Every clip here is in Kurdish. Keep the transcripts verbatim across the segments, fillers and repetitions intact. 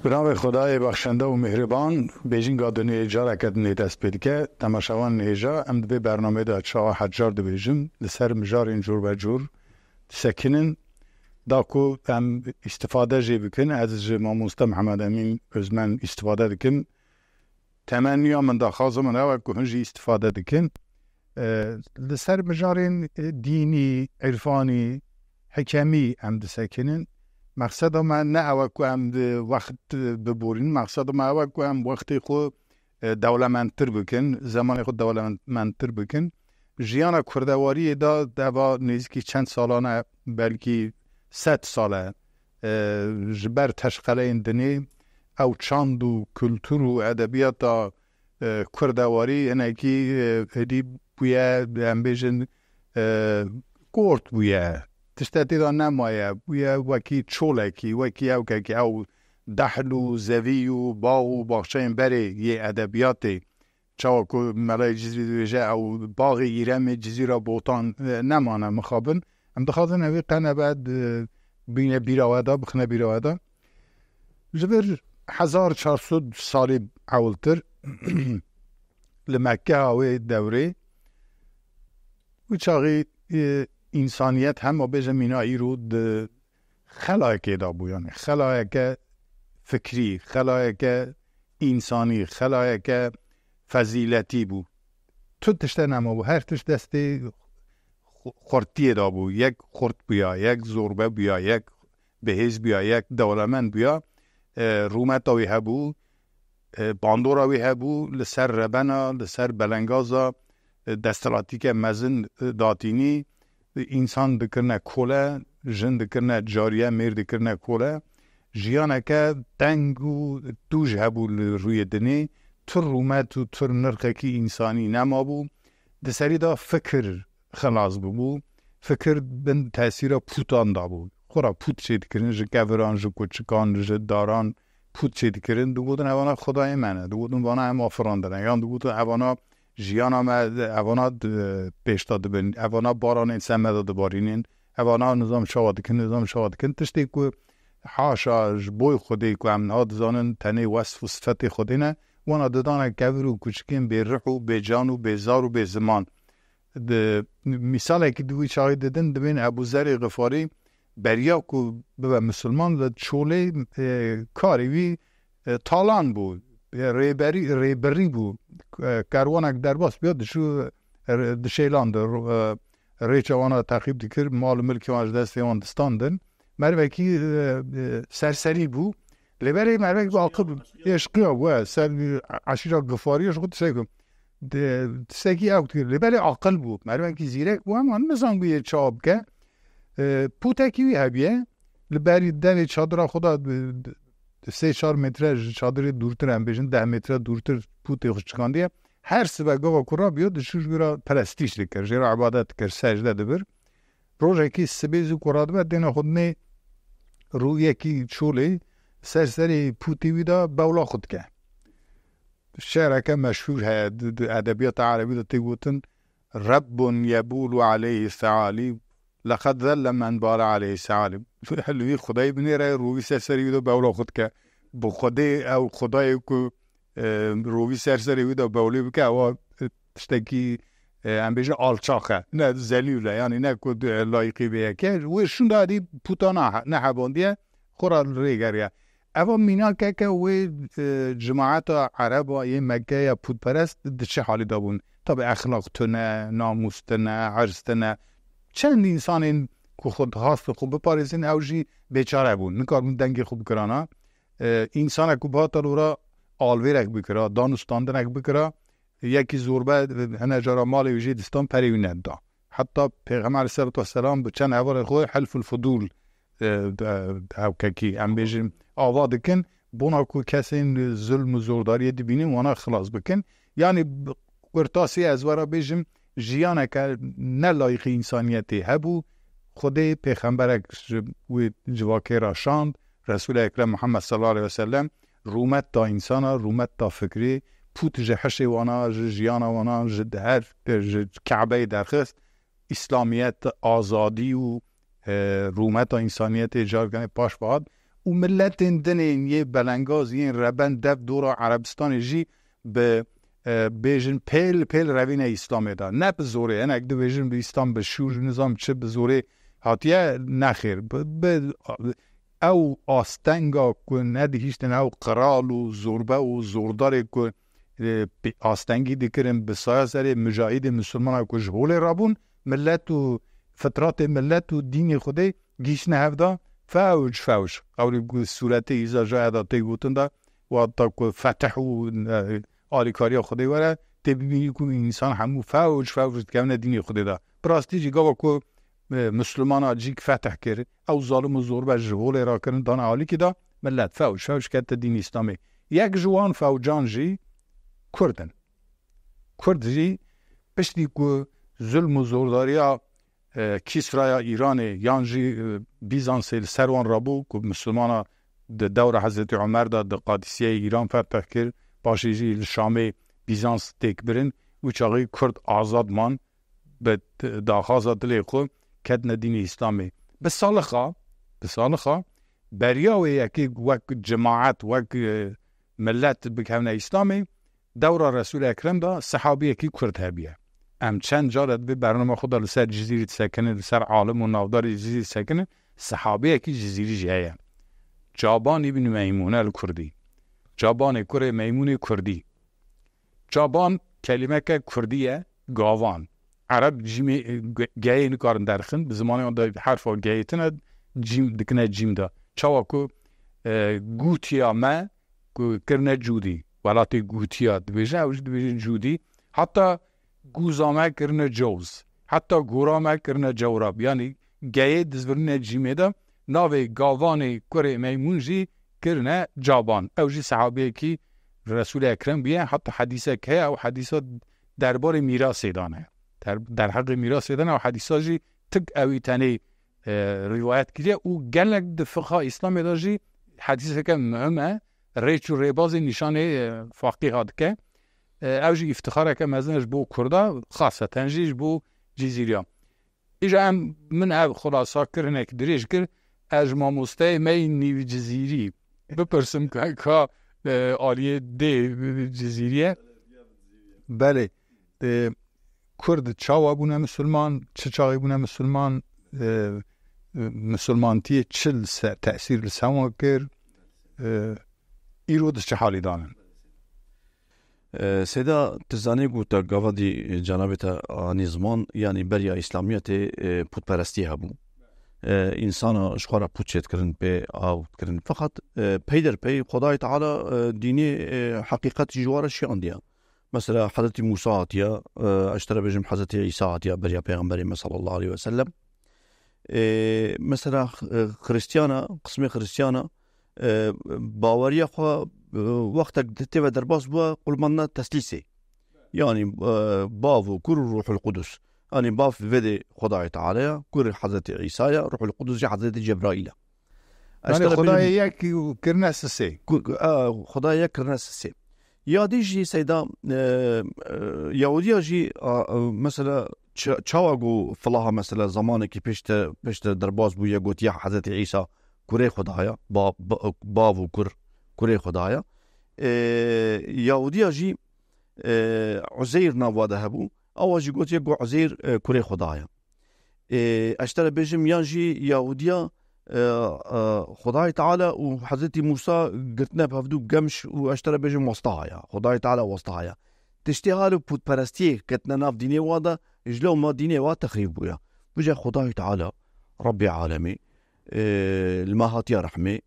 Bi navê Xwedayê bexşende û mihriban, bêjinga dinê careke dinê dest pê dike. Temaşevanên hêja, em di vê bernameyê de çawa hezar dibêjin, li ser mijarên cor be cor disekinin. Da ku em îstifade jê bikin, ez ji mamoste Mihemed Emîn Ozmen îstifade dikim. Temenniya min, daxwaza min ew e ku hûn jî îstifade dikin. E, li ser mijarên, e, dînî, îrfanî, hikemî em disekinin. Mexseda me ne ew e ku em di wext, e, biborînin. Mexseda me ew e ku em wextê xwe, e, dewlemendtir bikin, zemanê xwe dewlemendtir bikin. Jiyana kurdewariyê de deva nêzîkî çend salan e, belkî sed sal e, e, ji ber teşqeleyên dinê ew çand û kultur û edebiyata, e, kurdewarî hinekî, e, êdî bûye, em bêjin, e, kort bûye. Tişte tê de nemaye, bûye wekî çolekî, wekî ewkekî ew dehl û zevî û bax û baxçeyên berê yê edebiyatê. Çawa ku Melayê Cizîrî dibêje, ew baxê Îremê Cizîra Botan, e, nemane mixabin. Em dixwazin ew ê qenebe di-, bîne bîra we de, bixine bîra we de. Ji vir hezar çar sed salî ewiltir li Mekkeha wê dewrê, wî çaxî, e, însaniyet hema bêje mîna îro di xelayekê de bû, yani xelayeke fikrî, xelayeke însanî, xelayeke fezîletî bû. Tu tişte nemabû, her tişt destê xu-, xurtiyê de bû. Yek xurt bûya, yek zorbe bûya, yek bihêz bûya, yek dewlemend bûya. E, rûmeta wî hebû, e, bandora wî hebû, li ser rebena, li ser belengaza, e, desthilatîke mezin, e, datînî, e, însan dikirine kole, jin dikirine cariye, mêr dikirine kole. Jiyaneke teng û tûj hebû li rûyê dinê, tu rûmet û tu nirxekî însanî nemabû. Di serî de fikir xilas bûbû. Fikir bin tesîra pûtan de bû. Xwe re pût çêdikirin, ji keviran, ji kuçikan, ji daran pût çêdikirin. Digotin, "Evana Xwedayê me ne." Digotin, "Vana em afirandine." Yan digotin, "Evana jiyana me, evana di-, pêş de dibin. Evana baranên ser me de dibarînin. Evana nizam çawa dikin, nizam çawa dikin." Tiştê ku haşa ji boy Xwedê ku em niha dizanin tenê wesf û sifetê Xwedê ne, wana didane kevir û kuçikên bêrih û bêcan û bêzar û bêziman. Di, mîsalekî di wî çaxî didin, dibên Ebû Zerê Xifarî beriya ku bibe misilman li çolê, e, karê wî, e, talan bû, e, rêberî, rêbirî bû. E, kerwanek derbas bûya, diçû, e, dişêlandin, e, rêça wana teqîb dikir, mal û milkê wan ji destê wan distandin. Mervekî, e, e, serserî bû. Lê berê mervek bi aqil bû. Eşqiya bû, e, ser, e, eşîra Gifarî ji xwe tiştek bû. Di, tiştekî ew dikir. Lê berê aqil bû. Mervekî zîrek bû, ema nizanbûye çawa bike. E, pûtekî wî hebiye. Li berî derê çadira xwe de, e, sê çar metre ji çadirê dûrtir, em bêjin deh metre dûrtir pûtê xwe çikandiye. Her sibe gava ku rabiyo, diçû ji wî re perestîş dikir, jê re ibadet dikir, secde dibir. Rojekî sibê zû ku radibe, dêna xwe dinê rûyekî çolê ser serê pûtê wî de bewla xwe dike. Şi'reke meşhûr heye, di, di edebiyata erebî de tê gotin, "Rebbun yebûlu aleyhi sealîb, leqed zelle men bale aleyhi sealîb." Li wî Xwedayê binêre, rûvî ser serê wî de bewla xwe dike. Bi Xwedê ew Xwedayê ku, e, rûvî ser serê wî de bewlê bike, ewa, e, tiştekî, e, em bêjin alçax e. Ne zelîl e, yanî ne ku, e, layîqî vê yekê. Wê şûnda dî pûta nahe-, nehebandiye, xwe re rê geriye. Eva mînakeke wê, e, cimaeta Ereba yê Mekke ya pûtperest di çi halî de bûn? Tabi exlaq tune, namûs tune, erz tune. Çend însanên ku xwe dixwastin xwe biparêzin, ew jî bêçare bûn. Nikarbûn dengê xwe bikirana. E, însanek ku bihata li wira alvêrek bikira, dan û standinek bikira, yekî zorbe, hene cara malê wî jê distan, perê wî nedida. Heta Pêxember aleyhisselatu vesselam bi çend hevalê xwe helful fudûl, e, de, hewkekî, em bêjin, ava dikin, bona ku kesên zulm û zordariyê dibînin, wana xilas bikin. Yanî, bi kurtasî ez were bêjim, jiyaneke ne layîqî însaniyetê hebû, Xwedê pêxemberek ji wê civakê re şand, Resûlê Ekrem Muhammed sallallahu aleyhi ve sellem, rûmet da însana, rûmet da fikrê, pût ji hişê wana, ji jiyana wana, ji her, ji Kebeyê derxist. Îslamiyet, azadî û, e, rûmeta însaniyetê carkanê paş ve hat. û miletên din ên yê belengaz yên reben dev dora Erebistanê jî bi, e, bêjin pêl pêl revîne Îslamê de. Ne bi zorê, hinek dibêjin bi Îslam bi şûr nizam çi bi zorê hatiye, nexêr. Bi, bi, ew astenga ku nedihîştin ew qral û zorbe û zordarê ku, e, bi astengî dikirin bi saya serê mujahidê misilmana ku ji holê rabûn, milet û fitratê milet û dînê Xwedê gihîştine hev de fewc fewc. Qewlê ku sûretê îza ji aya de tê gotin de, wexta ku fetih û, e, alîkariya Xwedê were, tê bibînî ku însan hemû fewc fewc dikevine dînê Xwedê de. Bi rastî jî gava ku, e, misilmana cîk fetih kir, ew zalim û zorbe ji holê rakirin, dane alîkî de, milet fewc fewc kete dînê Îslamê. Yek ji wan fewcan jî Kurd in. Kurd jî piştî ku zulm û zordariya, e, Kîsraya Îranê yan jî, e, Bîzansê li ser wan rabû ku misilmana di dewra Hezretî Omer de di Qadîsiyeyê Îran fetih kir, paşê jî li Şamê Bîzans têk birin, wî çaxî Kurd azad man, bi daxwaza dilê xwe ketine dînê Îslamê. Bi salixa, bi salixa beriya wê yekê wek cemaet, wek, e, milet bikevine Îslamê, dewra Resûl Ekrem de sehabiyekî Kurd hebiye. Em çend care di vê bernama xwe de li ser Cizîrî disekinin, li ser alim û navdarê Cizîrî disekinin, sehabiyekî Cizîrî jî heye. Caban îbn Meymûne li Kurdî. Cabanê kurê Meymûnê Kurdî. Caban kelîmeke Kurdî ye, gavan. Ereb cîmê, ge-, geyê nikarin derxin, bi zimanê wan de herfa geyê tine, cîm dikine cîm de. Çawa ku, e, gûtiya me, ku kirine cûdî. Welatê gûtiya dibêje, ew jî dibêje cûdî. Heta gûza me kirine cewz. Heta gora me kirine cewrab. Yanî geyê dizvirîne cîmê de navê gavanê kurê Meymûn jî kirine Caban. Ew jî sehabiyekî Resûlê Ekrem bûye. Heta hedîsek heye, ew hedîsa derbarê mîrasê de ne. Der-, derheqê mîrasê de ne, ew hedîsa jî tik ewî tenê, e, rîwayet kiriye û gelek di fiqha Îslamê de jî hedîseke muhim e. Rêç û rêbazê nîşanê, e, faqîha dike. E, ew jî îftixareke mezin e ji bo Kurda, xaseten jî ji bo Cizîriya. Îja em, min ev xulasa kir, hinek dirêj kir, ez ji mamosteyê me yî nîv Cizîrî bipirsim ka, ka, e, aliyê dê Cizîrî ye. Belê. E, Kurd çawa bûne misilman, çi çaxê bûne misilman, e, e, misilmantiyê çi li se-, tesîr li ser wan kir, e, îro di çi halî de ne? E, Seyda, tu zanî ku te gava dî, e, cenabê te anî ziman, yanî beriya Îslamiyetê, e, pûtperestî hebû. E, însana ji xwe re pût çêdikirin, pê av dikirin. Feqet, e, peyderpey Xwedayê Teala, e, dînê, e, heqîqet ji wan re şiyandiye. Mesela Hezretî Mûsa hatiye, e, ez ji te re bêjim Hezretî Îsa hatiye beriya Pêxemberê me sallallahu aleyhi ve sellem. E, mesela, e, Xristiyana, qismê Xristiyana, e, baweriya xwe, e, wextek di tê ve derbas bûye, qulmandina teslîsê. Yanî, e, Bav û Kur û Ruhul Qudus. Yanî Bav vê dê Xwedayê Teala ye, Kur Hezretî Îsa ye, Ruhul Qudus jî Hezretî Cebraîl e. Ez Yanî te re Xwedayê bêjim yek û kirine sisê. Ku, ku, a, Xwedayê yek kirine sisê. Ya dî jî Seyda, e, e, Yahudiya jî, a, e, mesela ça-, çawa ku filaha mesela zamanekî pêşte, pêşte derbas bûye, gotiye Hezretî Îsa kurê Xwedaya, ba-, ba-, bav û kur, kurê Xwedaya. E, Yahudiya jî, e, Uzeyr nav wa de hebû. Awa jî gotiye ku Uzeyr, e, kurê Xwedaya. E, ez ji te re bêjim, yan jî Yahudiya, e, e, Xwedayê Teala û Hezretî Mûsa girtine bi hevdû gemş û ez ji te re bêjim westaha ya. Xwedayê Teala westaha ya. Tiştê hal û pûtperestiyê ketine nav dînê wa de, ji lewma dînê wa texrîb bûye. Bije Xwedayê Teala, Rebbê alemî, e, li me hatiye rehmê,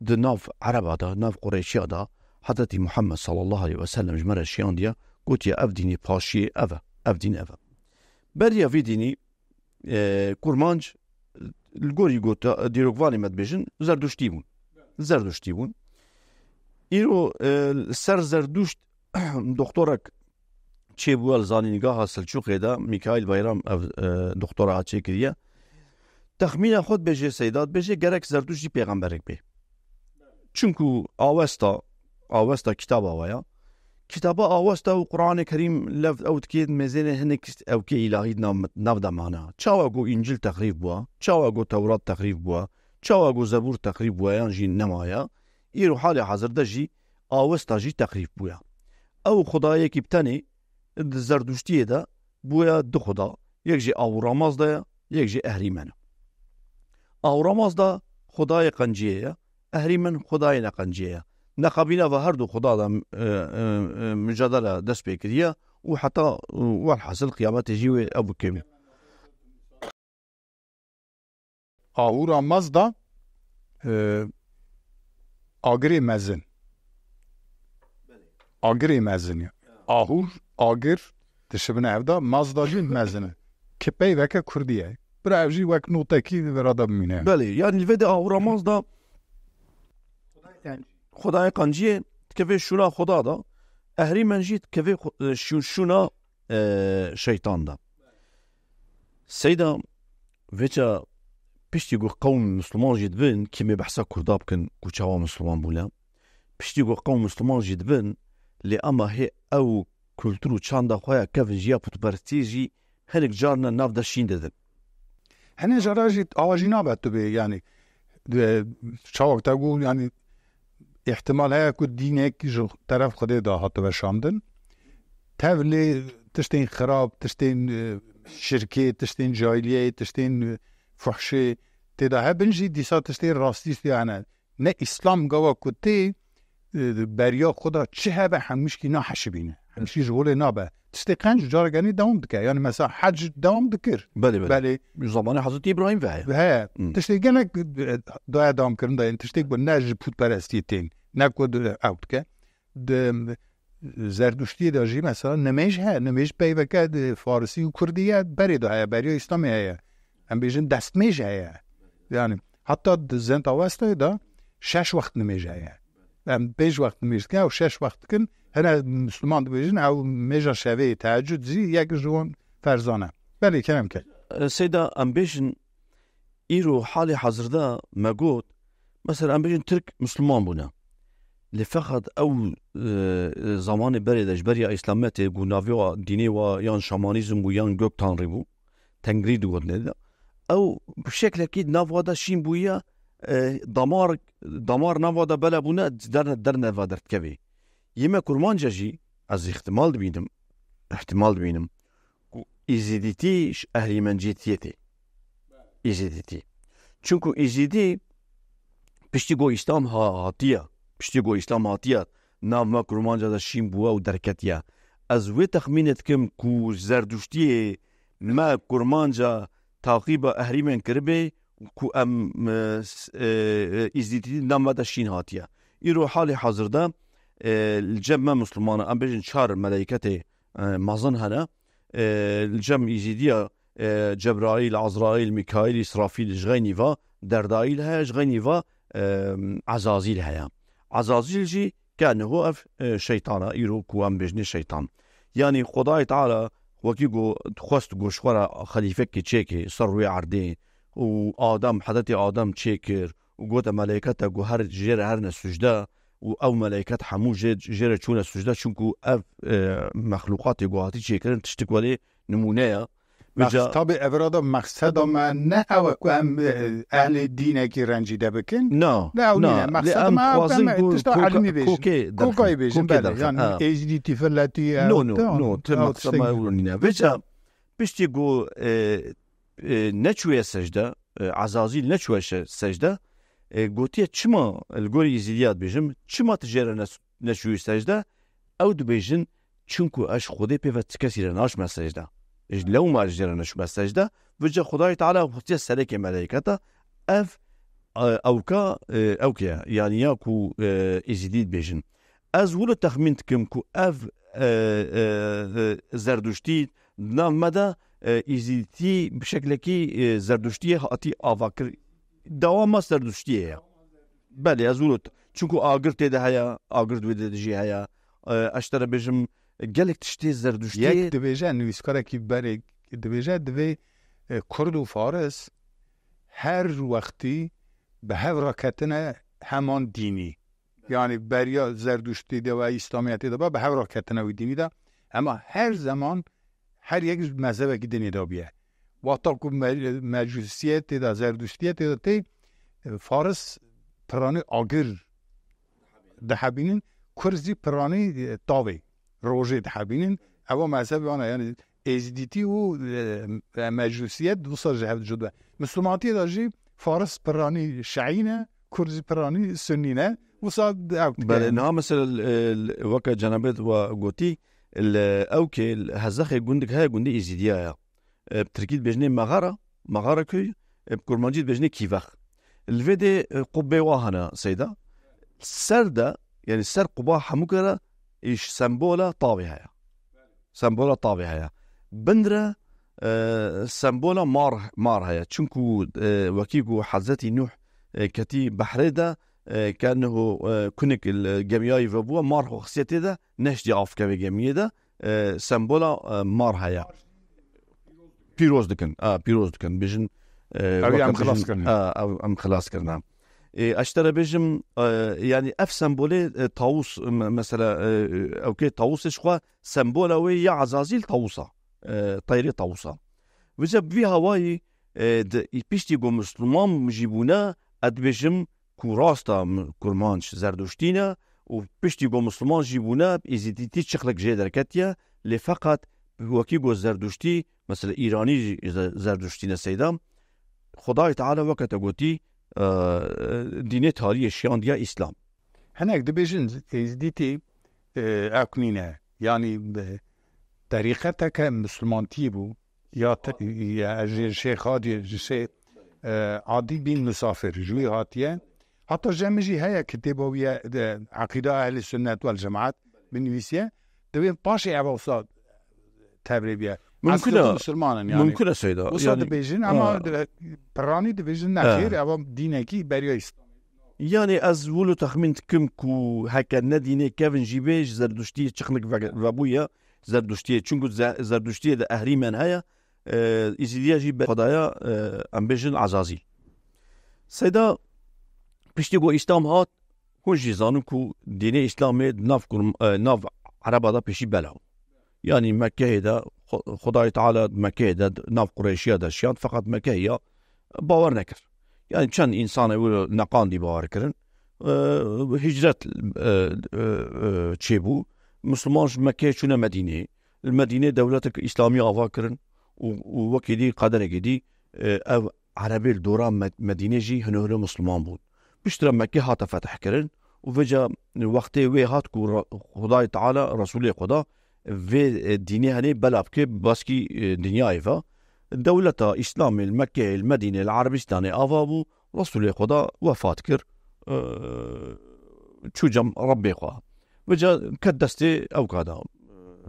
di nav Ereba de, nav Qureyşiya de, Hezretî Muhammed sallallahu aleyhi ve sellem ji me re şiyandiye, gotiye, ev dînê paşiyê ev e, ev dîn ev e. Beriya vî dînî, e, kurmanc, li gorî gota, dîrokvanê me dibêjin, zerduştî bûn. Zerduştî bûn. Îro, e, li ser zerduşt doktorek çêbûye li zanîngeha Selçûqê de, Mîkaîl Bayram ev, e, doktora çêkiriye. Texmîna xwe dibêje Seyda, dibêje gerek zerduşt jî pêxemberek bê. Çimku Awesta, Awesta kitaba we ya. Kitaba Awesta û Quranê Kerîm lev ew dikê mêzênê hinek ewkê îlahî di nav, nav de mana. Çawa ku Încîl texrîf bûa, çawa ku Tewrat texrîf bûa, Çawa ku zebûr teqrîb bûye yan jî nemaye, îro halê hazir de jî Awesta jî teqrîb bûye. Ew xwedayekî bi tenê di Zerdûştiyê de bûye du xweda, yek jî Ahûra Mazda ye, yek jî Ehrîmen e. Ahûra Mazda xwedayê qenciyê ye, Ehrîmen xwedayê neqenciyê ye. Neqabîna ve her du xweda de, e, e, e, micadele dest pê kiriye û heta, e, welhasil qiyametê jî wê ew bikevî. Ahûra Mazda, e, agirê mezin. Agirê mezin ya. Ahûr, agir, dişibine hevda, Mazda jî mezin e. Ki peyveke kurdî ye. Bira ev jî wek notekî li vira de bimîne. Belê, yanî li vê de Ahûra Mazda Xwedayê qenciyê dikeve şûna Xweda de, Ehrîmen jî dikeve xwe-, şû-, şûna, e, şeytan de. Seyda, vêça piştî ku qewm Misliman jî dibin, kîmê behsa Kurda bikin ku çawa Misliman bûne, piştî ku qewm Misliman jî dibin, lê ama hê ew kultur û çanda xwe ya kevin jî ya putperestiyê jî hinek carna nav de şîn didin. Hinek cara jî awa jî nabe tu bê, yanî, e, çawak te got, yanî, îhtimal heye ku dînek ji teref Xwedê de hatibe şandin. Tev lê tiştên xirab, tiştên, e, şirkê, tiştên cahiliyeyê, tiştên, e, fuhşê tê de hebin jî, dîsa tiştên rastî jî hene. Ne Îslam gava ku tê, e, beriya xwe de çi hebe hemûşkî naheşibîne. Hemûşkî ji holê nabe. Tiştê qenc careke nî dewam dike. Yani mesela hec dewam dikir. Belê, belê. Belê. Zamanê Hezretî Îbrahîm ve heye. Heye. Hmm. Tiştê gelek, e, daye dewam kirin de, yani tiştê ku ne ji pûtperestiyê tên, ne ku di-, ew dike. Di Zerduştiyê de jî mesela nimêj heye. Nimêj peyveke di Farisî û Kurdî ye, berê de heye, beriya Îslamê heye. Em bêjin destmêj heye. Yani heta di Zend Awestayê de şeş wext nimêj heye. Em pênc wext nimêj dikin, ew şeş wext dikin. Hene Misliman dibêjin, ew mêja şevê, teheccud jî yek ji wan ferzan e. Belê, kerem ke. E, Seyda, em bêjin, îro halê hazirda me got, mesela em bêjin Tirk Misliman bûne. Lê feqet ew, e, zamanê berê de ji beriya Îslametê ku navê wa dînê wa yan şamanîzm bû yan gök tanrî bû, tengrî digotin de. Ew bi şeklekî di nav wa de şîn bûye, e, damar, damar nav wa de bela bûne, derne, derne va derdikevê. Yê me kurmanca jî, ez îhtimal dibînim, îhtimal dibînim, ku Îzîdîtî ji ehrîmencîtiyê tê. Îzîdîtî. Çunku Îzîdî piştî ku Îslam ha-, hatiye, piştî ku Îslam hatiye, nav me kurmanca de şîn bûye û derketiye. Ez wê texmînê dikim ku Zerduştiyê me kurmanca taqîba ehrîmen kiribê ku em, e, s-, e, e, Îzîdîtî nav me de şîn hatiye. Îro halê hazirde, e, li cem me Mislimanan, em bêjin çar meleyketê, e, mezin hene. E, li cem Îzîdiya, e, Cebraîl, Ezraîl, Mîkaîl, Îsrafîl, ji xeynî va Derdaîl heye, ji xeynî va, e, Ezazîl heye. Ezazîl jî ke niho ev, e, şeytan e, îro ku em bêjinê şeytan. Yanî Xwedayê Teala wekî ku xwest ku ji xwe re xelîfekê çêkê ser rûyê erdê û Adem, hezretê Adem çêkir û gote meleykete ku her jê re herine sucde û ew meleyket hemû jê, jê re çûne sucde, çunku ev, e, mexlûqatê ku hatî çêkirin tiştik welê nimûne ye. Mex-, Vêca tabî evra de mexseda me ne ew e ku em, e, ehlê dînekî rencîde bikin. Na, Ne ew na, nîne. lê Mexseda em me ew ku dixwazin em ku tişta koka-, elmî bêjin. kokê Kokayî derxin, bêjin, kokê belê. derxin, Yani ha. Êzdîtî filetî, No, ew, no, tamam. no, tê Ew mexseda tiştekî me wilo nîne. Vêca piştî ku, e, e, neçûye secde, e, Ezazîl neçûye şe-, secde, e, gotiye, çima, li gorî Îzîdiya dibêjim, çima tu jê re ne-, neçûyî secde? Ew dibêjin, çunku ez ji Xwedê pê ve ti kesî re naçime secde. Ji lewma ez jê re neçûme secde, vêca Xwedayê Teala xwestiye serekê meleyketa, ev, e, ewka, e, ewke ye, yanî ya ku, e, Îzîdî dibêjin. Ez wilo texmîn dikim ku ev, e, e, e, Zerduştî di nav me de, e, Îzîdîtî bi şeklekî, e, Zerduştiyê hatî avakir. Dewama Zerduştiyê ye. Belê, ez wilo t-, çunku agir tê de heye, agir di wê de jî heye. E, ez ji te re bêjim, gelek tiştê Zerduştiyê Yek dibêje, nivîskarekî berê dibêje, divê, e, Kurd û Faris her wextî bi hev re ketine heman dînî. Yani beriya Zerduştî de ve Îslamiyetê de be, bi hev re ketine wî dînî de. Hema her zeman her yek ji mezhebekî dinê de bûye. Wexta ku me-, mecûsiyetê de, Zerduştiyetê de tê, Faris piranî agir dihebînin, Kurd jî piranî, e, tavê rojê dihebînin. Ewa mezhebê wan e, yanî êzdîtî û, e, e, mecûsiyet wisa ji hev cuda. Mislimantiyê de jî Faris piranî şeî ne, Kurd jî piranî sunnî ne. Wisa ew dike. Belê, niha mesela, e, weke cenabê we gotî, li Ewkê, li Hezexê gundik heye, gundê Êzîdiya ye. E, bi tirkî dibêjinê Mexara, Mexara köy, e, bi kurmancî dibêjinê Kîvex. Li vê de, e, qubbê wa hene Seyda. Ser de, yanî ser quba hemû kere îş sembola tavê heye. Sembola tavê heye. Bin re, e, sembola mar, mar heye. Çunku, e, wekî ku Hezretî Nuh, e, ketî behrê de, e, ke niho, e, kunik li gemiyayî vebûye, mar xwe xistiye tê de, neştî av keve gemiyê de, e, sembola, e, mar heye. Pîroz dikin, a, pîroz dikin, bêjin, e, Ew weke em bêjin, xilas kirin. A, ew em xilas kirine. E, ez ji te re bêjim, e, yanî ev sembolê, e, tawus, me-, mesela, e, ew kê tawusê ji xwe sembola wê ya Ezazîl tawusa, e, teyrê tawusa. Vêca bi vî hawayî, e, di, piştî ku Misliman jî bûne, ez dibêjim, ku rasta m-, kurmanc zerduştî ne û piştî ku misliman jî bûne, êzîdîtî çiqlik jê derketiye, lê feqet wekî ku zerduştî, mesela îranî jî ze-, zerduştî ne Seyda, Xwedayê Teala weke te gotî, e, dînê tariyê şiyandiya Îslam. Hinek dibêjin êzîdîtî, e, ew nîne, yanî, e, terîqeteke mislimantiyê bû, ya te-, ya ji Şêx Hadî, ji Şêx, e, Adî bin Misafir ji wî hatiye. Heta ji min jî heye kitêba wî ye, de, Eqîda Ehlî Sunnet wel Cemaat binivîsiye. Divê paşê ev wisa tevrê bûye. Mumkin Eslê e, xwe misilman in, yanî. Mumkin e Seyda. Wisa Yanî, dibêjin, ha. Ama di-, piranî dibêjin, Ha. nexêr, ev dînekî beriya Îslam. Yanî ez wilo texmîn dikim ku heke ne dînê kevin jî bê, ji Zerduştiyê çiqlik ve-, vebûye, Zerduştiyê. Çunku ze-, Zerduştiyê de ehrîmen heye, e, Îzîdiya jî be-, xwedaya, e, em bêjin Ezazîl. Seyda, piştî ku Îslam hat, hûn jî zanin ku dînê Îslamê di nav kurm-, e, nav Ereba de pêşî bela bû. Yanî Mekkeyê de, Xu-, Xwedayê Teala Mekkeyê de, nav Qureyşiya de şiyand, feqet Mekkehiya bawer nekir. Yanî çend însanê wilo neqandî bawer kirin. E, hicret, e, e, e, çêbû. Misliman ji Mekkeyê çûne Medîneyê. Li Medîneyê dewletek Îslamî ava kirin û, û wekî dî qederekî dî, e, ev Erebê li dora Me-, Medînê jî hino hino Misliman bûn. Piştre Mekke hate fetih kirin û vêca wextê wê hat ku Ra-, Xwedayê Teala, Resûlê Xweda vê, e, dînê henê bela bike baskî, e, dinyayê ve. Dewleta Îslamê li Mekkeyê, li Medînê, li Erebistanê ava bû, Resûlê Xweda wefat kir, e, çû cem Rebbê xwe. Vêca ket destê ew kada.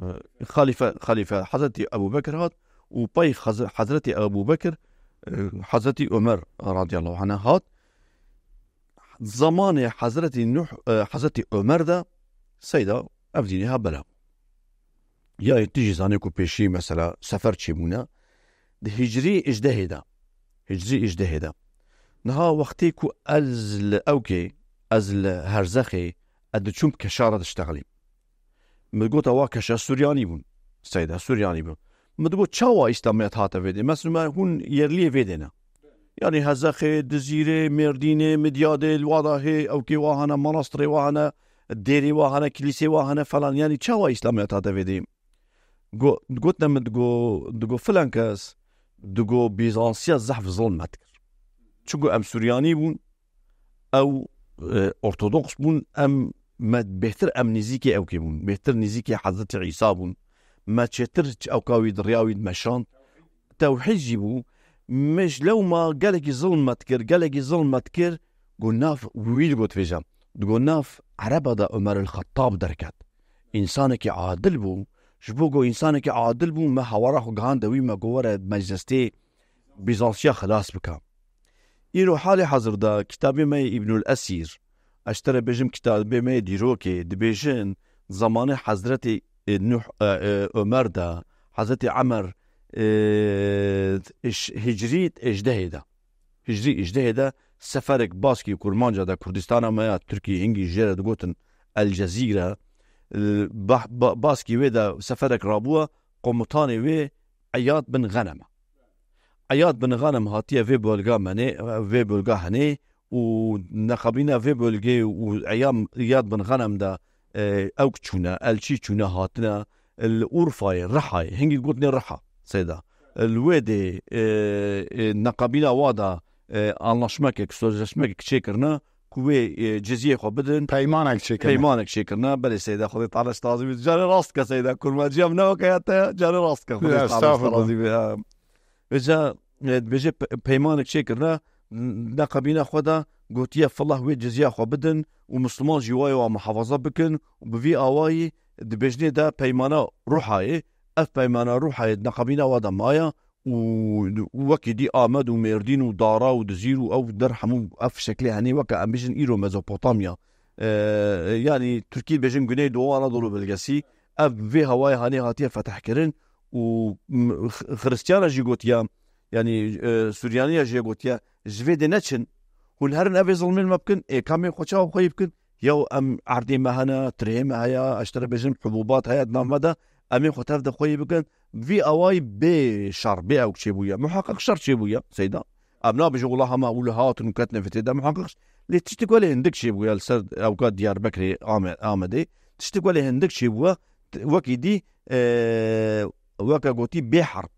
E, Xalîfe, Xalîfe Hezretî Ebû Bekir hat û pey Hezre-, Hezretî Ebû Bekir, e, Hezretî Ömer radiyallahu anh hat. Zamanê Hezretî Nuh, e, Hezretî Ömer de Seyda ev dînê ha bela. Ya tu jî zanê ku pêşî mesela sefer çêbûne di hicrî ijdehê de. Hicrî ijdehê de. Niha wextê ku ez li Ewkê, ez li Herzexê, ez diçûm keşa re diştexilîm. Min gota wa keşa Suryanî bûn. Seyda Suryanî bûn. Min digot çawa Îslamiyet hate vê dê? Mesela me hûn yerliyê vê dê ne. Yanî Hezexê, Dizîrê, Mêrdînê, Midyadê, li wa da hê, Ewkê wa hene, manastirê wa hene, dêrê wa hene, kilîsê wa hene falan. Yanî çawa Îslamiyet hate vê dê? Go-, gotine min digo, digo filan kes, digo Bîzansiya zehf zilm me dikir. Çunku em Suryanî bûn, ew, e, Ortodoks bûn, em, me bêhtir em nîzîkê Ewkê bûn, bêhtir nîzîkê Hezretî Îsa bûn. Me çêtir ewka wî di riya wî dimeşand. Tewhîd jî bû. Me ji lewma gelekî zilm me dikir, gelekî zilm me dikir. Go nav wî digot vêja. Digo nav Ereba de Ömer el Xettab derket. Însanekî adil bû. Ji bo go însanekî adil bû, me hawara xwe gihande wî, me go were meclistê Bîzansiya xilas bike. Îro halê hazir de kitabê me yê Îbnul Esîr, ez ji te re bêjim kitabê me yê dîrokê, dibêjin zamanê Hezretê, e, Nuh, e, e, Ömer de, Hezretê Emer, e, iş-, hicrî êjdehê de. Hicrî êjdehê de seferek baskî kurmanca de Kurdistana me ya Tirkî hingî jê re digotin El Cezîre, e, ba-, ba-, baskî wê de seferek rabûye, komutanê wê Eyad bin Xenem e. Eyad bin Xanim hatiye vê bölga menê, vê bölga henê û neqabîna vê bölgeyê û eyam Yad bin Xenem de, e, ewk çûne, elçî çûne hatine li Urfayê, Rihayê, hingî gotinê Riha, Seyda. Li wê dê, e, e, neqabîna wa da, e, anlaşmekek, sözleşmekek çêkirine ku wê, e, ciziyê xwe bidin. Peymanek çêkirine. Peymanek çêkirine. Belê Seyda, Xwedê Teala ji te razî bî. Carê rast ke Seyda, kurmanciya min ne weke ya te, carê rast ke Xwedê Teala ji te razî bî. Ha. Vêca, e, dibêje pe-, peymanek çêkirine, n-, neqabîna xwe de gotiye, Filah wê ciziya xwe bidin û Misliman jî wayê wa muhafaza bikin û bi vî awayî dibêjinê de peymana Ruhayê, ev peymana Ruhayê di neqabîna wa de maye û wekî dî Amed û Mêrdîn û Dara û Dizîr û ew der hemû ev şeklê henê weke em bêjin îro Mezopotamya. E, yanî Tirkî dibêjin Güneydoğu Anadolu bölgesi. Ev vê hewayê hanê hatiye fetehkirin û, m, X-, Xiristiyana jî gotiya, yanî, e, Suryaniya jî gotiya, ji vê dê neçin, hûn herin evê zilmên me bikin, ê ka em ê xwe çawa xweyî bikin? Yaw em erdê me hene, tirê me heye, ez ji te re bêjim, hubûbat heye di nav me de, em ê xwe tev de xweyî bikin. Vî awayî bê şer, bê ewk çêbûye. Muheqeq şer çêbûye, Seyda. Em nabêjin wela hema ewil hatin û ketine vê tê de muheqeq. Lê tiştek welê hindik çêbûye li ser ewka Diyarbekirê, Ame-, Amedê. Tiştek welê hindik çêbûye, t-, wekî dî, e, weke gotî bê herb,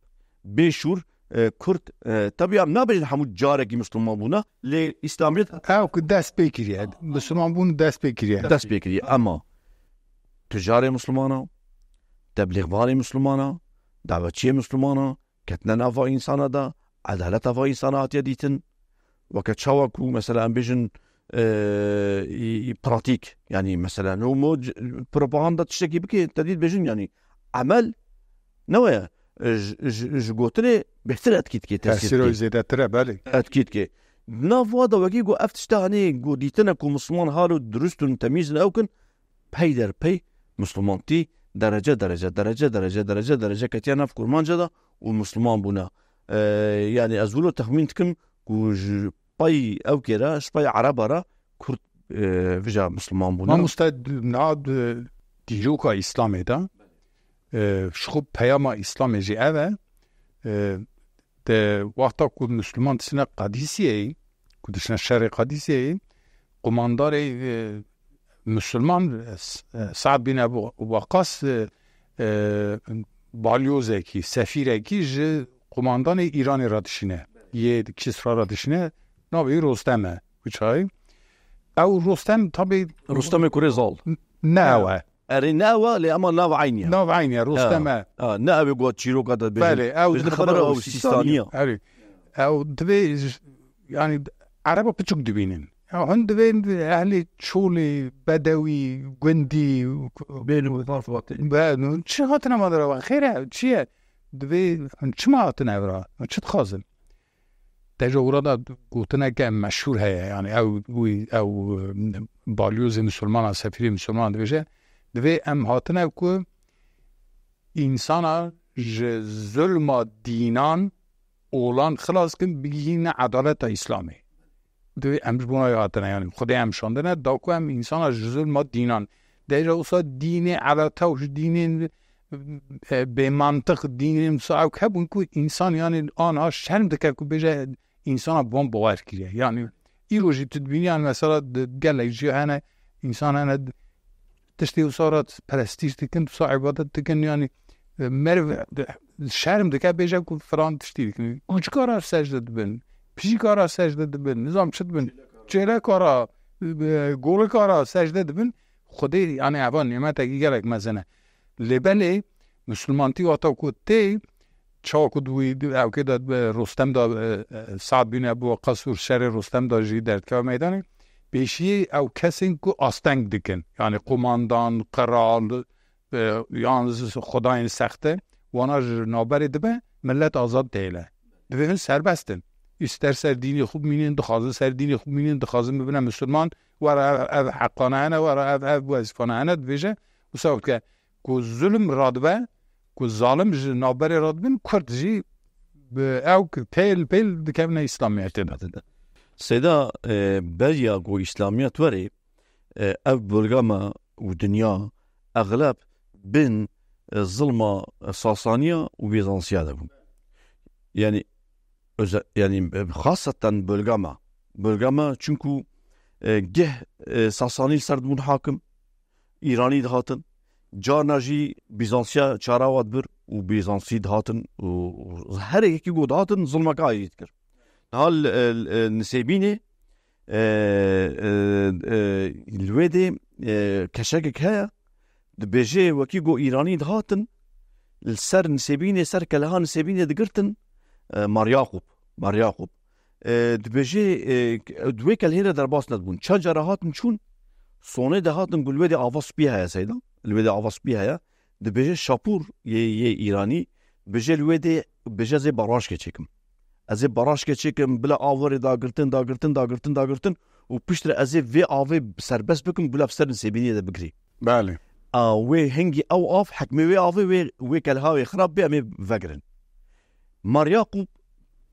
bê şûr, e, Kurd, e, tabii em nabêjin hemû carekî Misliman bûne, lê Îslamiyet Ew ku dest pê kiriye, Misliman bûn dest pê kiriye. Dest pê kiriye, ema tucarê Mislimana, teblîxvanê Mislimana, davetçiyê Mislimana, ketine nava însana de, edaleta va însana hatiye dîtin. Weke çawa ku mesela em bêjin, e, î, î, pratîk, yanî mesela no mo c-, propaganda tiştekî bike, te dî dibêjin, yanî emel ne weye, e, ji, ji, ji gotinê bêhtir etkî dike, tesîr Tesîro dike. Zêdetir e, belê. Etkî dike. Di nav wa de wekî ku ev tişta hanê ku dîtine ku Misliman halo dirust in, temîz in, ew kin, pey der pey Mislimantî derece, derece, derece, derece, derece, derece ketiye nav kurmanca de û Misliman bûne. E, yanî ez wilo texmîn dikim ku ji pey ew kê re, ji pey Ereba re Kurd, e, vija Misliman bûne. Mamoste, niha di dîroka Îslamê de, e, ji xwe peyama Îslamê jî ev e, e, di wexta ku Misliman diçine Qadîsiyeyê, ku diçine şerê Qadîsiyeyê, qumandarê, e, Musulman, e, S-, e, Sa'd bin Ebu Waqqas, e, e, balyozekî, sefîrekî ji qumandanê Îranê re dişîne. Yê Kisra re dişîne, navê wî Rostem e. Wî çayî. Ew Rostem tabî Rostemê kurê zal. N-, ne ew e. Erê ne ew e, lê ema nav eynî ye. Nav eynî ye, Rostem e. Ha, ha, ne ew ê ku çîroka te dibêjin. Belê, ew Bêjin xebera xebera ew ew Sîstanî Sîstanî ye. ye. Erê. Ew divê, yanî, Ereba piçûk dibînin. Ya, hûn divê ehlê çolê, bedewî, gundî, Bêlû, zarf vatê. Be-, çi hatine ma dera? Xêr e, çi ye? Divê hûn çima hatine evra? Hûn çi dixwazin? Deja wira da gotineke meşhûr heye, yanî ew, wî, ew, e, balyozê misilmana, sefîrê misilmana dibêje, divê em hatine ku însana ji zulma dînan olan xilas kin, bigihîne edaleta Îslamê. Divê em ji bona wê hatine, yanî Xwedê em şandine, da ku em însana ji zulma dînan. Deja wisa dînê elata û ji dînên, e, bêmantiq, dînên wisa ew hebûn ku însan, yanî, anha şerm dike ku bêje, însana van bawer kiriye. Yanî, îro jî tu dibînî, yanî, mesela, di gelek jî hene, însan hene, tiştê wisa re prestîj dikin, wisa îbadet dikin, yanî, e, meriv, e, şerm dike, bêje ku filan tiştî dikin. Kuçika re secde dibin, pijîka re secde dibin, nizam çi dibin, çêleka re, e, golika re secde dibin. Xwedê, yanî, eva nîmetekî gelek mezin e. Lê belê, misilmantî wata ku tê, çawa ku di wî, di ewkê de, e, Rostem de, e, e, Sa'd bin Ebu Weqqas û şerê Rostem de jî derdikeve meydanê, pêşiyê ew kesên ku asteng dikin, yanî qumandan, qral, e, yan z-, xwedayên sexte, wana ji navberê dibe, millet azad dihêle. Divê hin serbest in. Îster ser dînê xwe bimînin, dixwazin ser dînê xwe bimînin, dixwazin bibine misilman, were ev, ev heqane hene, were ev, ev wezîfane hene, dibêje, wisa dike. Ku zulm radibe, ku zalim ji navberê radibin, Kurd jî bi ew ki pêl pêl dikevine Îslamiyetê de. Seyda, e, beriya ku Îslamiyet were, e, ev bölge me û dinya exleb bin, e, zilma Sasaniya û Bîzansiya de bû. Yanî, öze-, yanî, e, xaseten bölge me, Bölge me, çunku, e, geh, e, Sasanî li ser dibûn hakim, Îranî dihatin. Carna jî Bîzansiya çara wa dibir û Bîzansî dihatin û, û her yekî ku dihatin zilmeke ayrî dikir. Niha li, e, li, e, Nisêbînê, e, e, e, li wê dê, e, keşekek heye, dibêje wekî ku Îranî dihatin, li ser Nisêbînê, ser keleha Nisêbînê digirtin, e, Mar Yaqûb, Mar Yaqûb. E, dibêje, e, di wê kelhê re derbas nedibûn. Çend cara hatin çûn, sonê de hatin ku li wê dê ava spî heye seyda. Li wê dê ava spî heye. Dibêje şapûr yê, yê Îranî, dibêje li wê dê, dibêje ez ê barajke çêkim. Ez ê barajke çêkim, bila av were dagirtin, dagirtin, dagirtin, dagirtin û piştre ez ê vê avê serbest bikim, bila bi ser Nisêbînê de bigirî. Belê. A, wê hingî ew av, hekmê wê avê wê, wê kelha wê xirab bê, em ê vegirin. Mar Yaqûb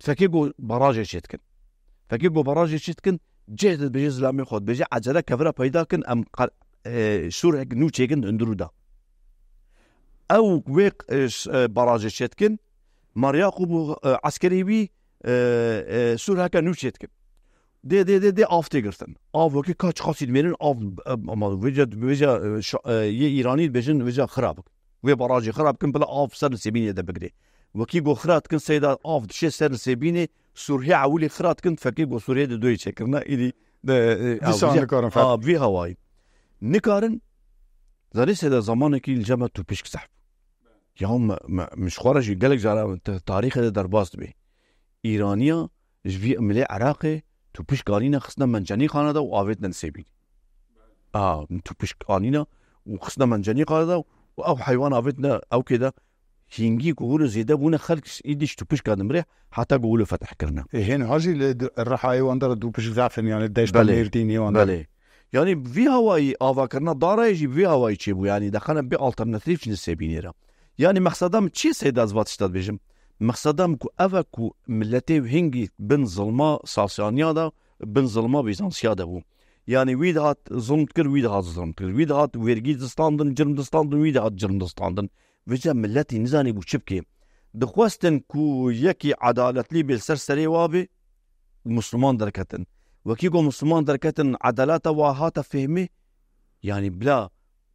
fekê ku barajê çêdikin. Fekê ku barajê çêdikin, cih dibêje zilamê xwe, dibêje ecele kevira peyda kin, em qe-, e, şûrek nû çêkin di hundirû de. Ew wê, e, ş-, e, barajê çêdikin, Mar Yaqûb û, e, eskerê wî, e, e, şûreke nû çêdikin. Dê, dê, dê, dê av tê girtin. Av wekî ka çiqasî dimêrin, av, e, ama vêca, vêca, e, şa-, e, yê Îranî dibêjin, vêca xira bikin. Wê barajê xira bikin, bila av ser Nisêbînê de bigirê. Wekî ku xira dikin, seyda av dişê ser Nisêbînê, Sûrhê ewilî xira dikin, fekê ku Sûriyê de doyê çêkirine, îdî de, e, Dîsa ew, nikarin fer- a, vî hawayî. Nikarin, zanî seyda zamanekî li cem me tûpişk zehf. Ya me, me, min ji xwe re jî gelek cara te-, tarîxê de derbas dibe. Îraniya ji vî milê Iraqê tûpişk anîne xistine mencenîxane de û avêtine Nisêbînê. A, tûpişk anîne û xistine mencenîxane de û ew heywan avêtine ewkê de. Hingî ku hûn zêde bûne, xelk îdî ji tûpişka dimire heta ku wilo fetih kirine. Ê, hên ha jî li di-, Rihayê wan de re tûpişk zaf in, yani deşta Belê. Mêrdînê wan de. Belê. Yani vî hawayî avakirina darayê jî vî hawayî çêbû, yani dexane bê alternatîf ji Nisêbînê re. Yani mexseda min çi ye seyda ez va tişta dibêjim? Mexseda min ku ev e ku miletê hingî bin zilma Sasaniya de, bin zilma Bîzansiya de bû. Yani wî dihat zilm dikir, wî dihat zilm dikir. Wî dihat wêrgî distandin, cirm distandin, wî dihat cirm distandin. Vêca miletî nizanî bû çi bike. Dixwestin ku yekî edaletlî bê li ser serê wa bê, Musliman derketin. Wekî ku Musliman derketin, edaleta wa hate fehmî, yanî bila,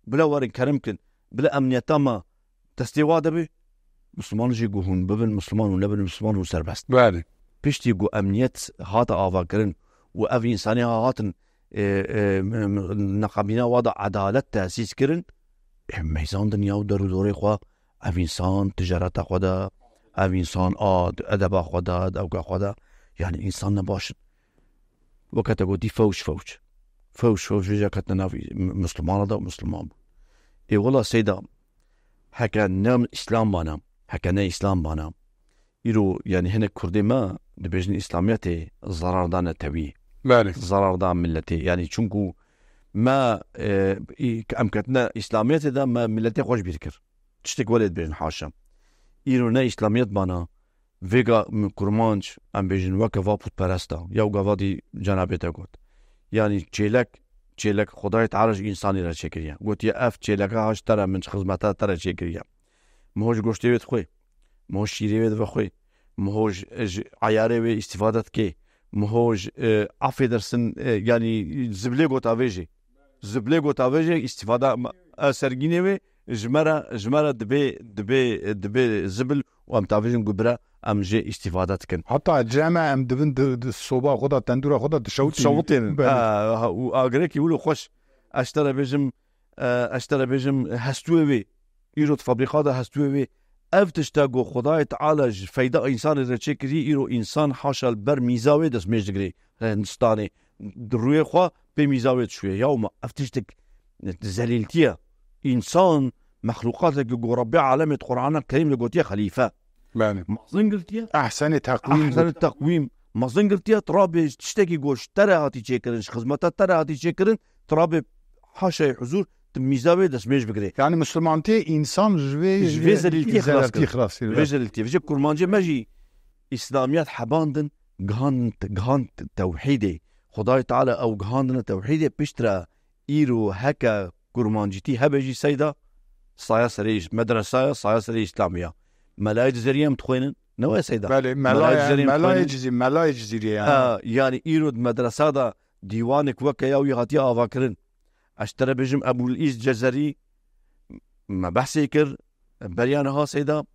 bila werin kerem kin, bila emniyeta me destê wa de be, Musliman jî ku hûn bibin Musliman û nebin Musliman hûn serbest. Belê. Piştî ku emniyet hate avakirin û ev însanê ha hatin, e, e, m-, m-, neqabîna wa de edalet tesîs kirin, e, meyzandin ya û derûdorê xwe, ev însan ticareta xwe de, ev însan a, edeba xwe de, dewka xwe de, yani însan ne baş in. Weke te gotî fewş, fewş. Fewş, fewş, vêca ketine nav m-, Muslimana de û Musliman bû. Ê wela seyda, heke ne Îslam bana, heke ne Îslam bana, îro, yani hinek Kurdê me dibêjin Îslamiyetê zarar da netewî. Belê. Zarar da milletê. Yani çunku me, e, î-, em ketine Îslamiyetê de me milletê xwe ji bîr kir. Tiştek welê dibêjin haşa. Îro ne Îslamiyet bana, vêga m-, kurmanc, em bêjin weke va putperest a, ya gava dî cenabê te got. Yani çêlek, çêlek Xwedayê Teala ji însanî re çêkiriye. Gotiye, ev çêleke ha ji te re, min ji xizmeta te re çêkiriye. Miho ji goştê wê dixwê. Miho şîrê wê dibe xwê. Miho ji, ji eyarê wê îstîfade dike. Miho ji, e, afê dersin, e, yani zibilê gota vê jî. Zibilê gota vê jî îstîfade, e, sergînê wê ji me re, ji me re dibê, dibê, dibê zibil û em tavêjin ku bira em jê îstîfade dikin. Heta cem e em dibin di, di soba xwe de, tendûra xwe de dişewitînin. Dişewitînin. Belê. E, ha, û agirekî wilo xweş. Ez ji te re bêjim, e, ez ji te re bêjim, hestûyê wê, îro di fabrîka de hestûyê wê, ev tişta ku Xwedayê Teala ji feyda însanê re çêkirî, îro însan haşa li ber mîza wê destmêj digirê. Hindistanê di rûyê xwe pê mîza wê dişuye. Ya ma ev tiştek zelîltiye. Însan mexlûqatekî ku Rebbê alemê di Qur'ana Kerîm de gotiye xelîfe. Belê. Mezin girtiye. Ehsenê teqwîm. Ehsenê teqwîm. Mezin girtiye, tu rabê tiştekî ku ji te re hatî çêkirin, ji xizmeta te re hatî çêkirin, tu rabê haşayê huzûr, tu mîza wê destmêj bigirê. Yani Müslümantiyê însan ji vê, ji vê zelîltiyê xilas kir. Ji vê zelîltiyê. Vêje kurmancê me jî Îslamiyet hebandin, gihand, gihand tewhîdê. Xwedayê Teala ew gihandine tewhîdê, piştre îro heke kurmancîtî hebe jî seyda, saya serê medresaya, saya serê Îslamiya. Melayê di zeriyê em dixwênin, Ne wê Seyda? Belê, Melayê Cizîrî em dixwînin. Melayê Cizîrî, Melayê Cizîrî ye, ha. Ha, yanî îro di medresa de dîwanek weke ya wî hatiye avakirin. Ez ji te re bêjim Ebûl Îz Cezerî, me behsê kir, beriya niha Seyda,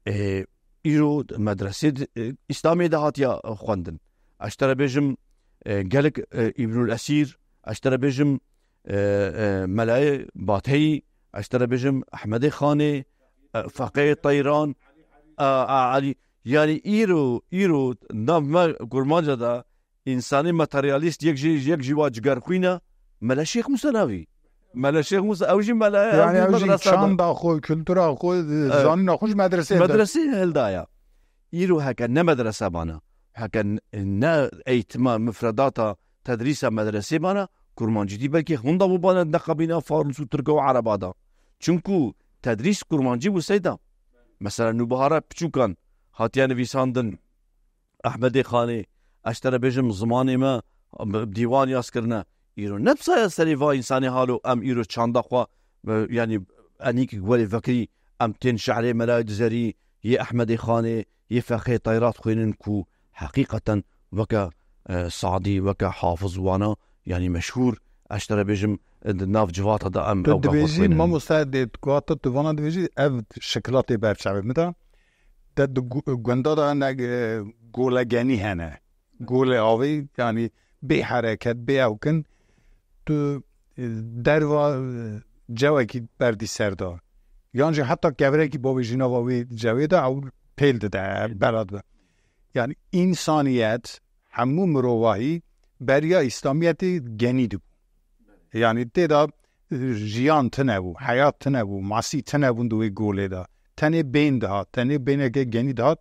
e, îro medresê di, e, Îslamê de hatiya xwendin. Ez ji te re bêjim, e, gelek, e, Îbnul Esîr, ez ji te re bêjim, e, e, Melayê Bateyî, ez ji te re bêjim Ehmedê Xanê, e, Feqê Teyran, e, e, Elî. Yanî îro, îro nav me Kurmanca de însanê materyalîst yek jî, yek jî wa cigerxwîn e, Mele Şêx Musa navî. Mele Şêx Musa, ew jî mele ye, ew Yani jî ew jî medresa de. Çanda xwe, kultura xwe, Evet. zanîna xwe ji medresê de. Medresê hildaye. Îro heke ne medrese bana, heke n-, ne eğitima, mifredata, tedrîsa medresê bana, kurmancî dî belkî hunda bû bana neqabîna Fars û Tirka û Ereba da. Çimku tedrîs kurmancî bû Seyda. Mesela Nûbihara piçûkan hatiye nivîsandin, Ehmedê Xanê, ez ji te re bêjim, zimanê me bi dîwan yaz kirine. Îro ne bi saya serê va însanê halo em îro çanda xwe, e, yanî enîk welê vekirî em tên şehrê Melayê Dizerî, yê Ehmedê Xanê, yê Fexê Teyrat xwînin ku heqîqeten weke, e, Sadî, weke Hafiz wana, yanî meşhûr, ez ji te re bêjim, e, di nav civata de em Tu ew gava dibêjî, xwînin. Mamoste, dê, ku tu, tu vana dibêjî, ev şikila tê ber çavê min de. De di gu-, gunda de ne, e, golegenî hene. Golê avê, yanî bê hereket, bê ewkin, tu, e, derva, e, cewekî berdî ser de. Yan jî heta kevirekî bavêjî nava wê cewê de ew pêl dide, bela dibe. Yanî însaniyet, hemû mirovahî beriya Îslamiyetê genî dibû. Yanî tê de, e, jiyan tune bû, heyat tune bû, masî tune bûn di wê golê de. Tenê bên dihat, tenê bêneke genî dihat.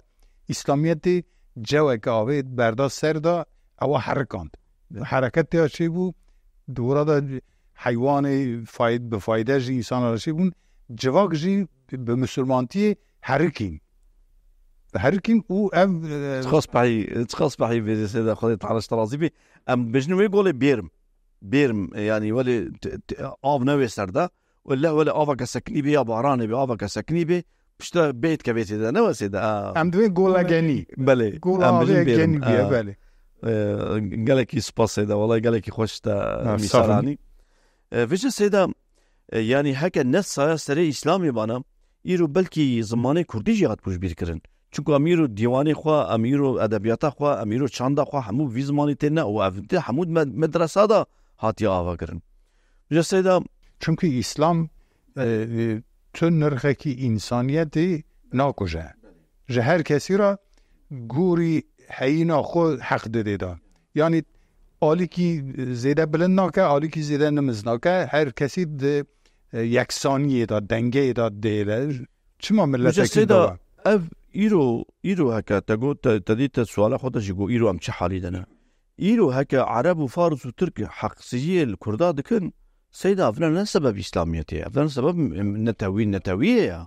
Îslamiyetê ceweke avê berda ser de, ewa herikand. Hereket tê çê bû, di wira de heywanê fay-, bi fayde jî, însana re çê bûn. Civak jî bi misilmantiyê herikîn. Herikîn û ev, e, Çiqas pehî, çiqas pehî vêzê Seyda, Xwedê Teala ji te razî bî. Em dibêjin wê golê bêrm. Bêrm, e, yanî welê t-, t-, av ne wê ser de. Û leh welê aveke sekinî bê ya baranê bê, aveke sekinî bê, piştre bê dikevê tê de, ne wesê de. A. Em divê gola genî. Belê, Gola em avê bijin bêrm. genî bûye, A. belê. E, gelekî spas Seyda, welay gelekî xweş te Ha, mîsal sağ ol. anî. E, vêce Seyda, e, yanî heke ne saya serê Îslamê bana, îro belkî zimanê kurdî jî hat pûşbîrkirin. Çunku em îro dîwanê xwe, em îro edebiyata xwe, em îro çanda xwe hemû vî zimanî têne û ev de hemû di med-, medresa de hatiye avakirin. Ji Seyda Çimkî Îslam, e, e, tu nirxekî însaniyetê nakuje. Ji her kesî re gorî heyîna xwe heq didê de. Yanî alîkî zêde bilind nake, alîkî zêde nimiz nake. Her kesî di, e, yeksaniyê de, dengeyê de dihêle. Çima miletekî Seyda, dava? Ev îro, îro heke te got, te, te dî te suala xwe de jî got, îro em çi halî de ne? Îro heke Ereb û Faris û Tirk heqsiziyê li Kurda dikin, Seyda, ev ne, ne sebeb Îslamiyetê ye, ev ne sebeb, em, netewî, netewiyê ye.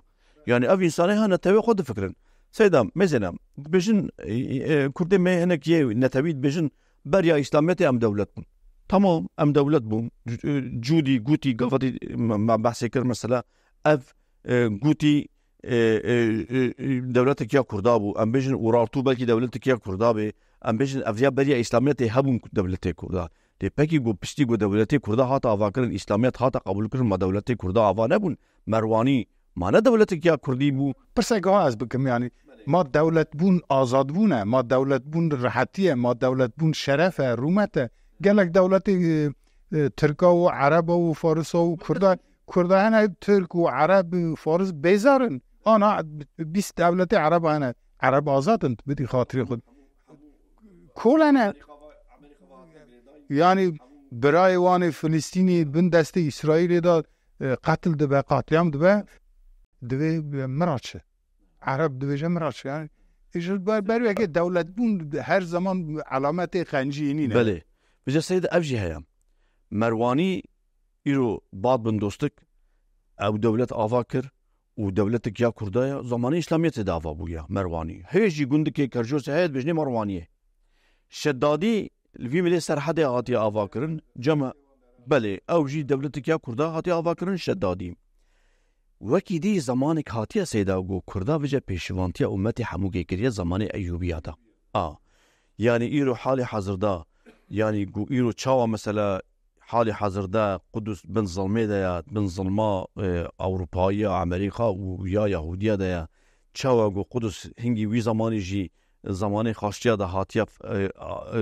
Yani ev însanê ha netewê xwe difikirin. Seyda, mêzêne, dibêjin, e, e, Kurdê me hinek yê netewî dibêjin, beriya Îslamiyetê em dewlet bûn. Tamam, em dewlet bûn. C-, e, cûdî, gûtî, gavetî, me, me behsê kir mesela. Ev, e, gûtî, e, e, e, e, dewletek ya Kurda bû. Em bêjin Urartu belkî dewletek ya Kurda bê. Em bêjin ev ya beriya Îslamiyetê hebûn dewletê Kurda. Lê pekî ku piştî ku dewletê Kurda hate avakirin, Îslamiyet hate qebûlkirin, ma dewletê Kurda ava nebûn? Merwanî ma ne dewletek ya Kurdî bû? Pirsek ha ez bikim, yanî ma dewletbûn azadbûn e, ma dewletbûn rehetî ye, ma dewletbûn şeref e, rûmet e. Gelek dewletê, e, e, Tirka û Ereba û Farisa û Kurda, Kurda hene Tirk û Ereb û Faris bêzar in. Ana bîst dewletê Ereba hene. Ereb azad in, bidî xatirê xwe. Kol hene. Yanî birayê wan ê Filistînî bin destê Îsraîlê de, e, qetil dibe, qetlîam dibe, divê miraç e. Ereb dibêje miraç e. Yani, ji ber, ber weke dewletbûn her zaman elametê qenciyê nîne. Belê. Vêca Seyda ev jî heye. Merwanî îro Bad bin Dostik, ew dewlet ava kir û dewletek ya Kurda ye, zamanê Îslamiyetê de ava bûye Merwanî. Hê jî gundikê Kercosê heye, dibêjinê Merwaniyê. Şedadî li vî milê Serhedê hatiye ava kirin, cem e, belê, ew jî dewletek ya Kurda hatiye ava kirin Şedadî. Wekî dî zemanek hatiye Seyda, ku Kurda vêce pêşivantiya ummetê hemû kê kiriye zemanê Eyûbiya de. A. Yanî îro halê hazirda, yanî ku îro çawa mesela halê hazirda Qudus bin zilmê de ya, bin zilma, e, Ewropayiya, Amerîka û ya Yahudiya de ya. Çawa ku Qudus hingî wî zemanî jî zemanê xaştiya de hatiye, e, a, e,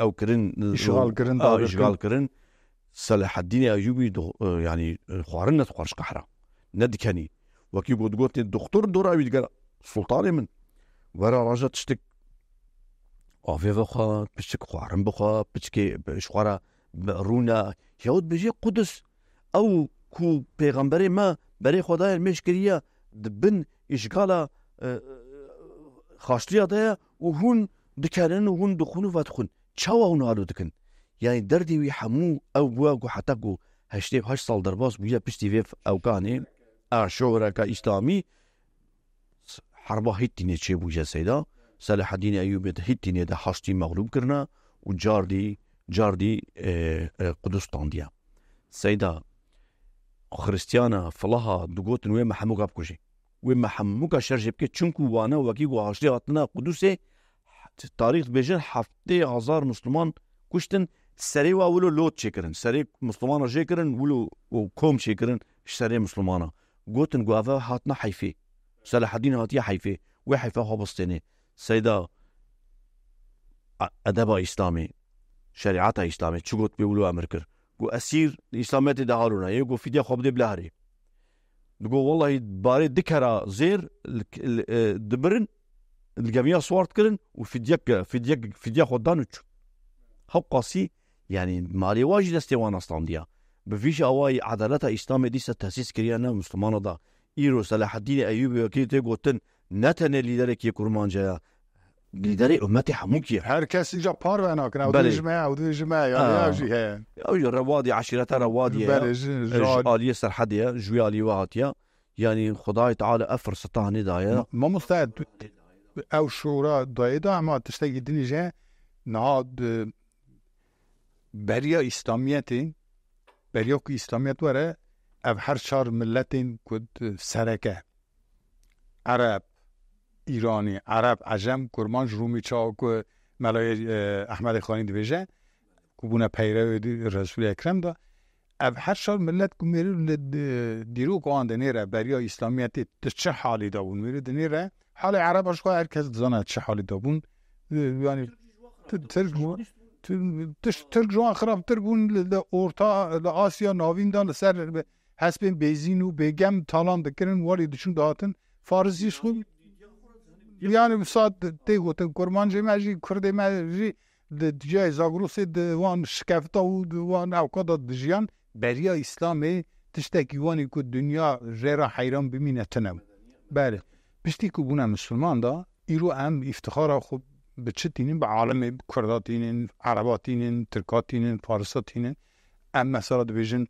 ew kirin, Îşgal kirin, a, dagir kirin. Îşgal kirin. Selahaddînê Eyûbî di, e, yanî, e, xwarin nedixwar ji qehra. Nedikenî. Wekî ku digotin, doktor dora wî digera, sultanê min. Were raja tiştik avê vexwe, piçik xwarin bixwe, piçikê ji xwe re bi-, rûne. Yahut bêjê Qudus, ew ku pêxemberê me berê xwe daye mêj kiriye, di bin îşgala, e, e, xaştiya de ye û hûn dikenin û hûn dixwin û vedixwin. Çawa hûn halo dikin? Yanî derdê wî hemû ew bûye ku heta ku heştê heşt sal derbas bûye piştî vê ewkanê, a şoreke îslamî, herba Hittînê çêbûye Seyda. Selahaddînê Eyûbê di Hittînê de haştî mexlûb kirine û cardî, cardî, e, e, Qudus standiye. Seyda, Xiristiyana, filaha, digotin wê me hemûka bikujê. Wê me hemûka şer jê bike, çunku wane wekî ku haştî hatine Qudusê, tarîx dibêjin heftê hezar Misliman kuştin, serê wa wilo lot çêkirin. Serê Mislimana jê kirin, wilo û kom çêkirin ji serê Mislimana. Gotin ku eve hatine heyfê. Selahaddîn hatiye heyfê. Wê heyfa xwe bistênê. Seyda, a-, edeba Îslamê, şerîeta Îslamê çi got pê wilo emir kir? Ku esîr li Îslamiyetê de halûna, yê ku fidye xwe bidê bila herê. Digo, wellahî barê du kera zêr li, li, e, dibirin, li gemiya siwar dikirin û fidyek, fidyek, fidya xwe dan û çûn. Hewqasî, yanî malê wa jî destê wan astandiya. Bi vî jî awayî edaleta Îslamê dîsa tesîs kiriye nav Mislimana da. Îro Selahaddînê Eyûbî wekî tê gotin, ne tenê lîderekî kurmanca ya, lîderê ummetê hemûkî ye. Her kes îca parve nakin, ew Belê. dibêje me, ew dibêje me, yani Ha. ew jî heye. Ew jî Rewadî, eşîreta Rewadî ye. Belê, ji, Ji ji al- aliyê Serhedê ye, ji wî aliyê we hatiye. Yanî Xwedayê Teala ev firseta hanê daye. Ma-, mamoste, tu, ew şûra dayê de, ema tiştekî dinî jî niha di beriya Îslamiyetê, beriya ku Îslamiyet were, ev her çar miletên ku di sereke, Ereb, Îranî, Ereb, Ecem, Kurmanc, Rûmî, çawa ku Melayê, e, Ehmedê Xanî dibêje, ku bûne peyrewê di Resûlê Ekrem de, ev her çar milet ku mêrî li di-, dîrok wan dinêre, beriya Îslamiyetê di çi halî de bûn, mêrî dinêre, halê Ereba ji xwe her kes dizane çi halî de bûn. E, yani, Ti-, Tirk, ti-, tiş-, Tirk ji wan xirabtir bûn li, li orta, li Asya Navîn de li ser hespên bêzîn û bêgem talan dikirin, warê diçûn dihatin. Farisî ji xwe, yani, wisa tê gotin, Kurmancê me jî, Kurdê me jî di cihê Zagrosê di wan şikefta û di wan ewka de dijiyan. Beriya Îslamê tiştekî wanî ku dinya rê re heyran bimîne tune bû. Belê. Piştî ku bûne misilman da, îro em îftixara xwe bi çi tînin? Bi alimê, bi Kurda tînin, Ereba tînin, Tirka tînin, Farisa tînin. Em mesela dibêjin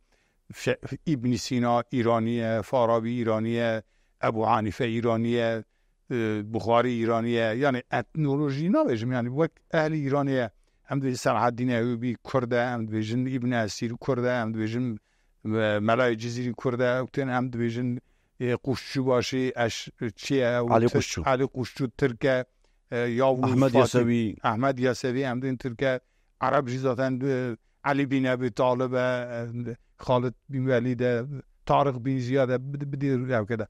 Fe-, Îbnî Sîna Îranî ye, Farabî Îranî ye, Ebû Hanîfe Îranî ye, e, Buxarî Îranî ye. Yani etnolojî nabêjim, yani wek ehlî Îranê ye. Em dibêjin Selahaddîn Eyûbî Kurd e, em dibêjin Îbn Esîr Kurd e, em dibêjin, e, Melayê Cizîrî Kurd e, ew tên em dibêjin, e, Quşçû başî, eş, çi ye, ew Elî Tirk, Quşçû. Elî Quşçû Tirk e, e, Yavuz Ahmed Fatih, Yasewî. Ahmed Yasewî, em dibêjin Tirk e, Ereb jî zaten, e, Elî Bîn Ebî Talib e, e, Xalid Bîn Welîd e, Tariq Bîn Ziyad e, bi, bi dî rewke de.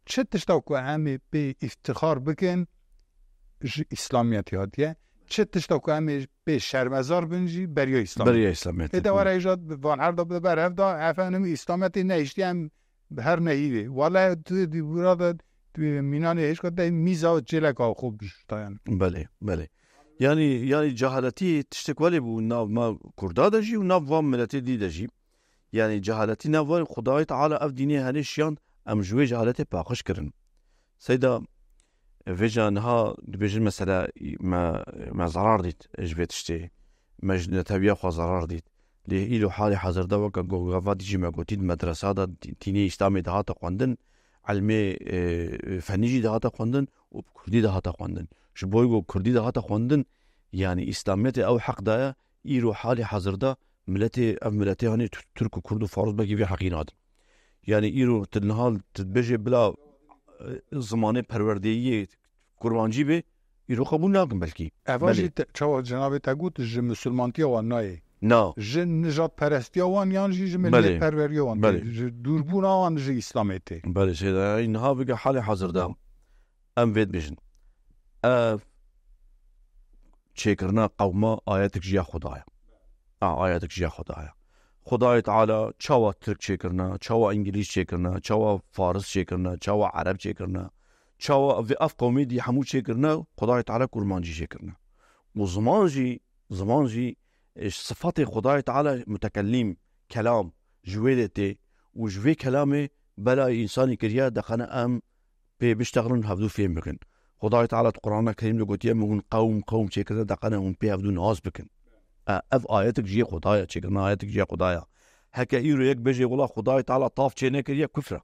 Çi tişta ku em ê pê îftixar bikin, ji Îslamiyetê hatiye. Çi tişta ku em ê pê şermezar bin jî beriya Îslamiyetê. Beriya Îslamiyetê. Ê de were hêja van her da bi ber hev da, efendim, Îslamiyetê nehiştiye em her nehîvê. Wele tu di wira de, tu mînanê hêşka de mîza çêleka xwe bişta yani. Belê, belê. Yani, yani cehaletî tiştek welê bû nav me Kurda de jî û nav van miletê dî de jî. Yani cehaletî nav welê Xwedayê Teala ev dînê henê şiyand, em ji wê cehaletê paqij kirin. Seyda, vêca niha dibêjin mesela me, me zerar dît ji vê tiştê. Me ji netewiya xwe zerar dît. Lê îro halê hazirda weke ku gava dî jî me gotî di medresa de dî-, dînê Îslamê dihate xwendin, ilmê, e, fenî jî dihate xwendin û bi kurdî dihate xwendin. Ji bo ku kurdî dihate xwendin, yanî Îslamiyetê ew heq daye, îro halê hazirda miletê, ev miletê hanê tu-, Tirk û Kurd û Faris belkî vê heqî nadin. Yani îro tu niha tu dibêjê bila, e, zimanê perwerdeyiyê kurmancî bê, îro qebûl nakin belkî. Eva Belê. jî te, çawa cenabê te got, ji misilmantiya wan nayê. Na. Ji nijadperestiya wan yan jî ji Belê. milletperweriya wan Belê. tê. Ji dûrbûna wan ji Îslamê tê. Belê, seyda, niha bige halê hazirda em vê dibêjin. Ev çêkirina qewma ayetek ji ya Xwedaya. A, ayetek ji ya Xwedaya. Xwedayê Teala çawa Tirk çêkirina, çawa Îngilîz çêkirina, çawa Faris çêkirina, çawa Ereb çêkirina, çawa vê ev qewmê dî hemû çêkirina, Xwedayê Teala kurmancî çêkirina. Û ziman jî, ziman jî, e, sifatê Xwedayê Teala mutekellîm, kelam, ji wê de tê û ji vê kelamê bela însanî kiriye, deqene em pê biştexilin, hevdû fêm bikin. Xwedayê Teala di Qur'ana Kerîm de gotiye, min hûn qewm, qewm çêkirine, deqene hûn pê hevdû nas bikin. E, ev ayetek ji yê Xwedaya, çêkirina ayetek ji yê Xwedaya. Heke îro yek bêje, wela Xwedayê Teala tav çê nekiriye, kufr e.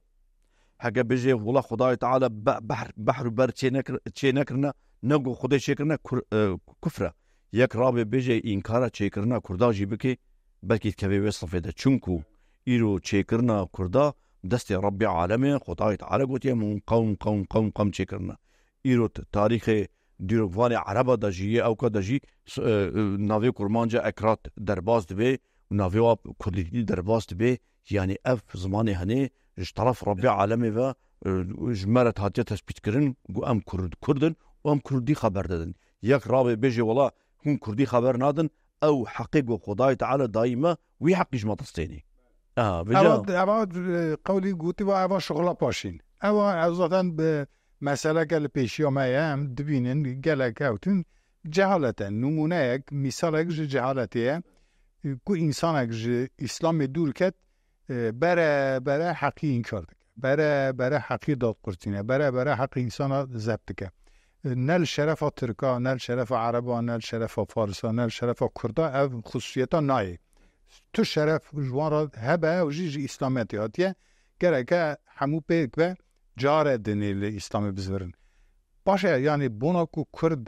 Heke bêje, wela Xwedayê Teala be-, behr, behr û ber çê nekir-, çê nekirine, ne ku Xwedê çêkirine, kur-, e, kufr e. Yek rabe bêje, înkara çêkirina Kurda jî bike, belkî dikeve wê sifê de. Çunku îro çêkirina Kurda destê Rebbê Alemê, Xwedayê Teala gotiye, min qewm, qewm, qewm, qewm çêkirine. Îro t-, tarîxê dîrokvanê Ereba de jî, yê ewka de jî, s-, e, e, navê Kurmanca Ekrat derbas dibe û navê wa Kurdîtî derbas dibe. Yanî ev zimanê henê ji teref Rebbê Alemê ve, e, ji me re hatiye tespîtkirin, ku em Kurd, Kurd in û em Kurdî xeber didin. Yek rabe bêje, wela hûn Kurdî xeber nadin, ew heqê ku Xwedayê Teala dayî me, wî heqî ji me distênê. Aha, vêca. Eva, eva, e, qewlî gotî ve eva şixula paşîn. Eva, ev zaten bi meseleke li pêşiya me ye, em dibînin gelek ew tune cehalet e. Nimûneyek, mîsalek ji cehaletê ye, e, ku însanek ji Îslamê dûr ket, e, bere bere heqî înkar dike. Bere bere heqî dadqurtîne. Bere bere heqî însana zeb dike. E, ne li şerefa Tirka, ne li şerefa Ereba, ne li şerefa Farisa, ne li şerefa Kurda ev xusûsiyeta nayê. Tu şeref ji wan re hebe, ew jî ji Îslamiyetê hatiye. Gereke hemû pêk ve care dinê li Îslamê bizivirin. Baş e, yanî bona ku Kurd,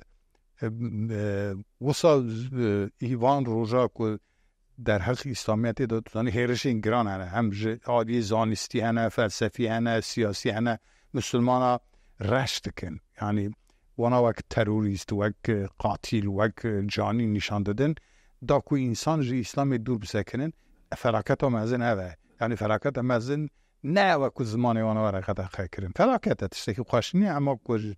e, e, wisa, e, îvan roja ku derheq Îslamiyetê de, tu zanî, hêrişên giran hene. Hem ji aliyê zanistî hene, felsefî hene, siyasî hene. Misilmana reş dikin. Yanî wana wek terorîst, wek, e, qatîl, wek, e, canî nîşan didin. Da ku însan ji Îslamê dûr bisekinin, e, felaketa mezin ev e. Yanî felaketa mezin ne ew e ku zimanê wana were qedexe kirin. Felaket e, tiştekî xweş nîye, ema ku ji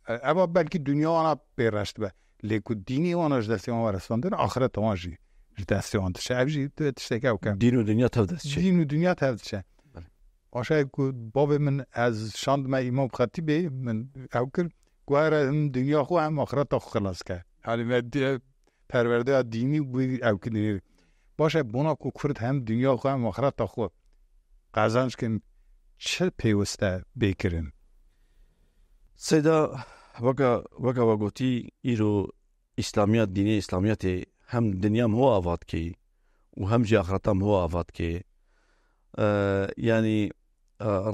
E, eva belkî dinya wana pê reş dibe. Lê ku dînê wana ji destê wan weresandin, axireta wan jî ji destê wan diçe. Ev jî tiştek ew ke. Dîn û dinya tev dest çe. Dîn û dinya tev diçe. Belê. Paşa ku bavê min ez şandime Îmam Xetîbê, min ew kir, ku here hem dinya xwe hem axireta xwe xilas ke. Yanî me di-, perwerdeya dînî wî ew kirinê. Baş e, bona ku Kurd hem dinya xwe hem axireta xwe qezenc kin, çi pêwist e bê kirin? Seyda, weke, weke we gotî, îro Îslamiyet, dînê Îslamiyetê hem dinya min ho ava dikê û hem jî axireta min ho ava dikê. Eee, yanî, eee,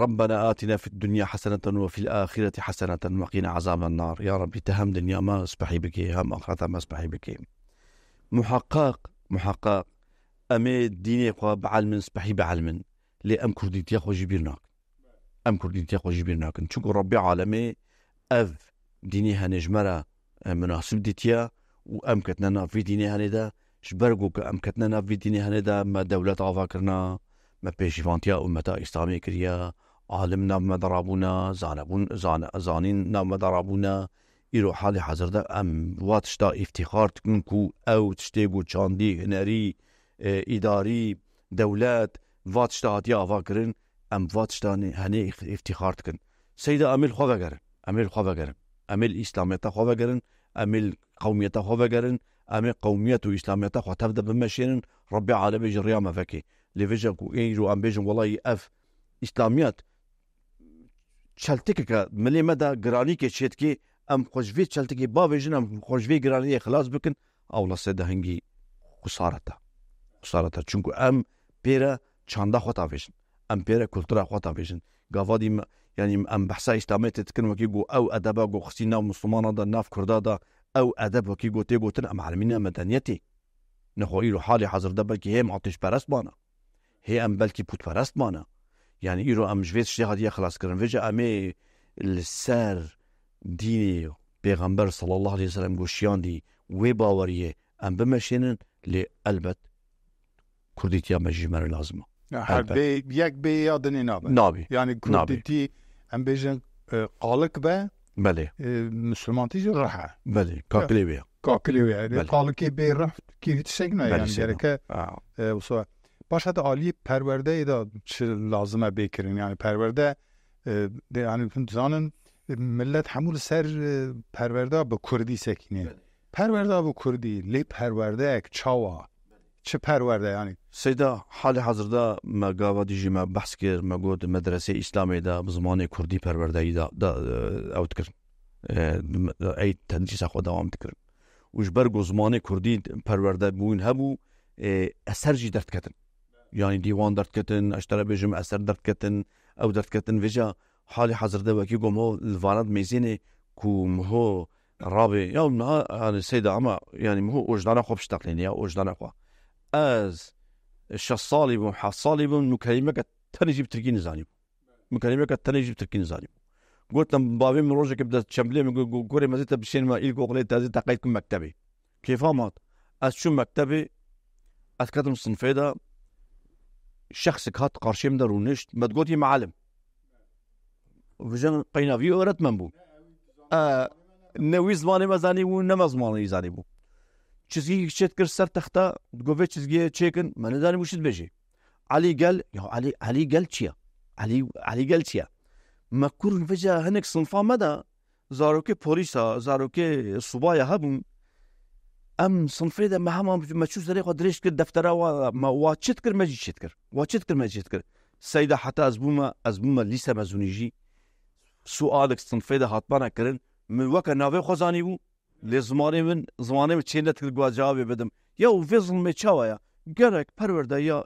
"Rabbena atina fid dunya haseneten ve fil ahireti haseneten ve qina azaben nar." Ya Rabbî, te hem dinya me spehî bikê, hem axireta me spehî bikê. Muheqeq, muheqeq, em ê dînê xwe bielmin, spehî bielmin. Lê em kurdîtiya xwe jî bîr nakin. Em kurdîtiya xwe jî bîr nakin. Çunku Rebbê Alemê ev dînê henê ji me re, e, munasib dîtiye û em ketine nav vî dînê henê de. Ji ber ku em ketine nav vî dînê henê de, me dewlet ava kirina, me pêşîvantiya ummeta Îslamê kiriye, alim nav me de rabûne, zanebûn, zane-, zanîn nav me de rabûne. Îro halê hazir de em wa tişta îftîxar dikin ku ew tiştê ku çandî, hunerî, e, îdarî, dewlet, va tişta hatiye ava kirin, em va tişta nê-, henê îf-, îftîxar dikin. Seyda, em ê li xwe vegerin. Em ê li xwe vegerin. Em ê li Îslamiyeta xwe vegerin. Em ê li qewmiyeta xwe vegerin. Em ê qewmiyet û Îslamiyeta xwe tev de bimeşênin. Rebbê Alemê ji riya me vekê. Lê vêca ku ê îro em bêjin, welahî ev Îslamiyet çeltikeke milê me de giranîkê çêdikê, em xwe ji vê çeltikê bavêjin, em xwe ji vê giraniyê xilas bikin, ewla seyda hingî xusarete. Xusarete. Çunku em pê re çanda xwe tavêjin. Em pê re kultura xwe tavêjin. Gava dî me, yanî em behsa Îslamiyetê dikin, wekî ku ew edeba ku xistî nav Mislimana de, nav Kurda de, ew edeb wekî ku tê gotin, em alimîna medeniyetê. Nexwe îro halê hazir de belkî hê em atîşperest bana. Hê em belkî pûtperest mane. Yani îro em ji vê tiştê hatiye xilas kirin. Vêca em ê li ser dînê Pêxember sallallahu aleyhi ve sellem ku şiyandî wê baweriyê em bimeşênin, lê elbet Kurdîtiya me jî me re lazim e. Ya, her Elbet. bê, yek bê ya dinê nabe. Nabî. Yani Nabî. Kurdîtî, em bêjin, e, qalik be, Belê. e, Misilmantî jî rih e. Belê. Kakilê wê. Kakilê wê. Yani Belê. Qalikê bê rih kî tiştek ne Belê, yani seyda. gereke, Ha. e, wisa. Baş heta aliyê perwerdeyê de çi lazim e bê kirin? Yani perwerde, e, de, yani hûn dizanin, e, millet hemû li ser, e, perwerde bi Kurdî sekîne. Belê. Perwerde bi Kurdî, lê perwerdeyek çawa? Çi perwerde yani? Seyda, halê hazirda me gava dî jî me behs kir, me got medresê Îslamê de bi zimanê Kurdî perwerdeyî da, da, e, ew dikir. E, ey tedrîsa xwe dewam dikir. Û ji ber ku zimanê Kurdî perwerde bûn hebû, e, eser jî derdiketin. Yani dîwan derdiketin, ez ji te re bêjim eser derdiketin, ew derdiketin. Vêca halê hazirde wekî ku miho li vana dimêzênê ku miho rabê. Ya niha yani seyda ama yani miho ojdana xwe bişteqlênê ya ojdana xwe. Ez şeş salî bûm, heft salî bûm, nû kelimeke tenê jî bi tirkî nizanîbû. Min kelimeke tenê jî bi tirkî nizanîbû. Gotin bavê min rojekê bi dest çembilê min got, got, "Gorê mezê te bişên me îlkokulê te zê te qeyd kim mektebê." Kêfa mat. Ez çûm mektebê, ez ketim sinfê de, şexsek hat qarşiyê min de rûnişt, me digot, "Yê mealim." Vijin qeyna vî öğretmen bû. E, ne wî zimanê me zanîbû, ne me zimanê wî zanîbû. Çizgî çêdikir ser texta, digot, "Vê çizgiyê çêkin." Me nizanîbû çi dibêjê. Elî gel, ya Elî, Elî gel çi ye? Elî, Elî gel çi ye? Me kur vêca hinek sinfa me de zarokê polîsa, zarokê subaya hebûn. Em sinfê de me hema me çû serê xwe dirêj kir, deftera wa, me wa çi dikir, me jî çi dikir. Wa çi dikir, me jî çi dikir. Seyda heta ez bûme, ez bûme lîse mezûnî jî sualek sinfê de hatmana kirin, min weke navê xwe zanîbû, lê zimanê min, zimanê min çê nedikir ku ez cewabê bidim. Ya û vê zilmê çawa ye? Gerek perwerdeya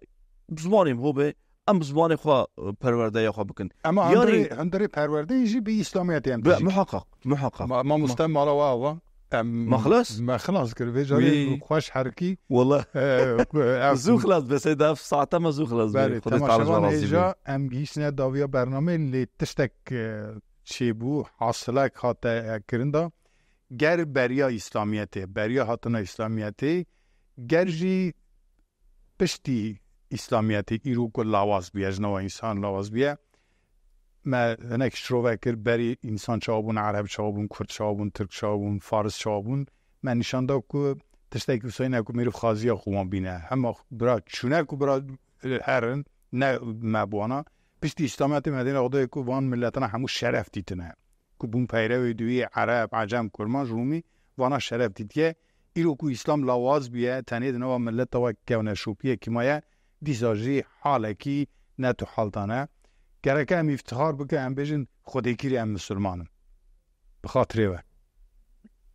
bi zimanê min ho be, em bi zimanê xwe, e, perwerdeya xwe bikin. Ama Yani hundirê, hundirê perwerdeyê jî bi Îslamiyetê em Bi, tijî. Muhakkak, muhakkak. Ma-, mamoste mala we ava. Em, Ma xilas? Me xilas kir. Vê carê Wî. xweş herkî. Wala. E, ku, ev Zû xilas be, seyda ev saete me zû xilas be. Belê, Xwedê Teala ji we temaşevan razî be. hêja, em gihîştine dawiya bernameyê lê tiştek, e, çêbû, hasilek hate, e, kirin da. Ger beriya Îslamiyetê, beriya hatina Îslamiyetê, ger jî piştî Îslamiyetê îro ku lawaz bûye, ji nava însan lawaz bûye, me hinek şirove kir, berî însan çawa bûn, Ereb çawa bûn, Kurd çawa bûn, Tirk çawa bûn, Faris çawa bûn, me nîşan da ku tiştekî wisa ne ku mêriv xaziya xwe wan bîne. Hema bira çûne ku bira herin, ne me bi wana. Piştî Îslamiyetê me dêne Xwedayê ku van miletana hemû şeref dîtine. Ku bûn peyrewê duyê Ereb, Ecem, Kurmanc, Rûmî, vana şeref dîtiye. Îro ku Îslam lawaz bûye, tenê di nava mileta we kevneşopiyekî maye, dîsa jî halekî net û haltan e. Gereke em îftixar bikin, em bêjin, Xwedêkirî em misilman in. Bi xatirê we.